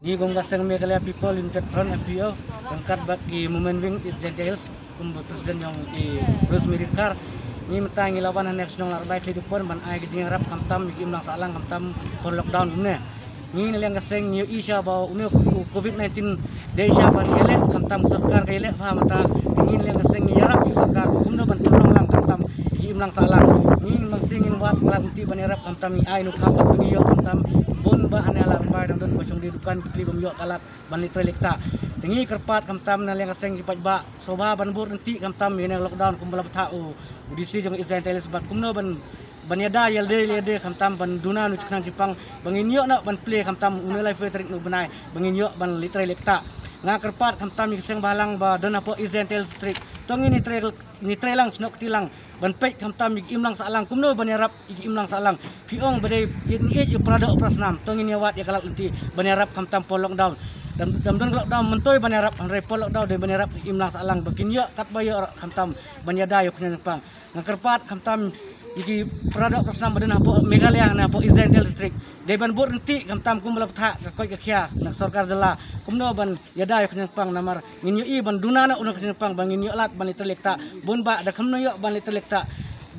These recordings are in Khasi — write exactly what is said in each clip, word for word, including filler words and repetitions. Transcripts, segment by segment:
Ngi kum ka seng Meghalaya People United Front, M P F, ryngkat bad ki Women Wing East Jaintia Hills, kum ba president jong i Rosemary Dkhar. Ngi mynta ngi la wan hangne shnong Ladrymbai Khliehtipon ban ai ka jingïarap khamtam ïa ki imlang sahlang khamtam por lockdown kumne. Ngi na liang ka seng ngi ïohi sha ba une u covid nineteen dei sha ban ïaleh khamtam sorkar ka ïaleh bha mynta. Ngi na liang ka seng ngi ïarap ïa sorkar kumno ban pynlong lang khamtam ïa ki imlang sahlang. Ngi na liang ka seng ngin wad ka lad lynti ban ïarap khamtam ngi ai nukha bad ngi ïoh khamtam bun ba hangne Ladrymbai dang don ba shong die dukan ki kli bym ïoh ka lad ban leit trei leit ktah. Te ngi kyrpad khamtam na liang ka seng ki paidbah sngewbha ban bud lynti khamtam ïa kane ka lockdown kumba la bthah u, u D C jong East Jaintia Hills bad kumno ban ban ïada ïalade ïalade khamtam ban duna na u jingkhnang jingpang ba ngin ïoh noh ban plie khamtam une u laiphew tarik na u bnai ba ngin ïoh ban leit trei leit ktah. Nga kyrpad khamtam ïa ka seng bhalang ba don hapoh East Jaintia Hills District. To ngin ïa trei, ngin ïa trei lang snoh kti lang ban peit khamtam ïa ki imlang sahlang kumno ban ïarap ïa ki imlang sahlang. Phi ong ba dei ïeit ïeit ïa u para doh para snam, to ngin ïa wad ïa ka lad lynti ban ïarap khamtam por lockdown. Dang dang don ka lockdown myntoi ban ïarap, hynrei por lockdown dei ban ïarap ïa ki imlang sahlang ba kin ïoh katba ïoh khamtam ban ïada ïa u khnang jingpang. Nga kyrpad khamtam ïa ki para doh para snam ba don hapoh Meghalaya, hapoh East Jaintia Hills District, dei ban bud lynti khamtam kumba la bthah ka koit ka khia na ka sorkar jylla kumno ban ïada ïa u khnang jingpang namar ngin ïohi ban duna noh une u khnang jingpang ba ngin ïoh lad ban leit trei leit ktah. Bun ba da kumno ïoh ban leit trei leit ktah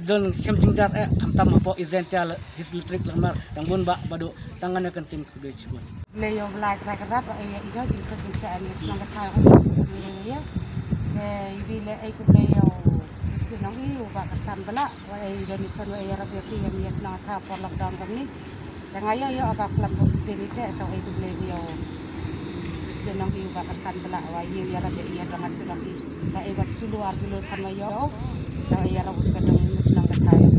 don shem jingjar eh khamtam hapoh East Jaintia Hills District namar dang bun ba ba duk. Tang ngan ïa ka ktien khublei shibun. Khublei ïa u Blai Trai Kynrad ba ai ïa i jingkhublei jingkhublei ïa shnong ka thaiñ ïa. Te i Blai ai khublei ïa u President nong i u Bah Kyrsan Blah. Wa ei donation wa ei ïarap ïa ki ïa ngi ïa shnong ka por lockdown kane. Te nga ïoh ïoh ka klam ka ktien ite sa ei khublei ïa u President nong i u Bah Kyrsan Blah wa ei ïarap ïa i ïa dang ngan shu dang i. Wa ei wat shu luar ki lur kan wa ïoh. Wa ei ïarap u ka dong ïa shnong ka thaiñ.